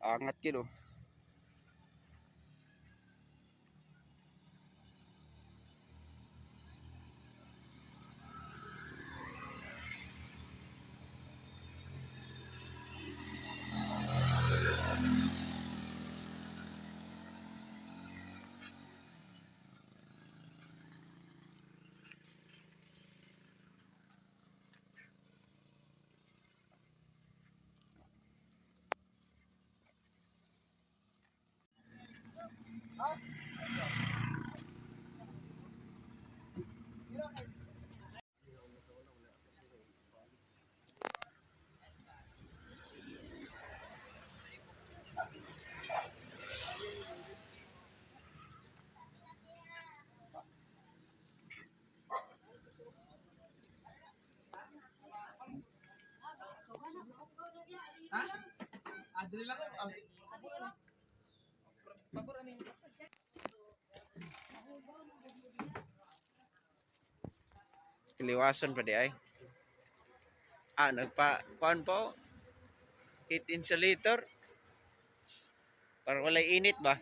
Angat gid oh. Ha? Ah, dili lang. Ah, pabor ano yun? Kiliwason pa di ay. Ah, nagpa kuan po. Heat insulator. Para walay init ba?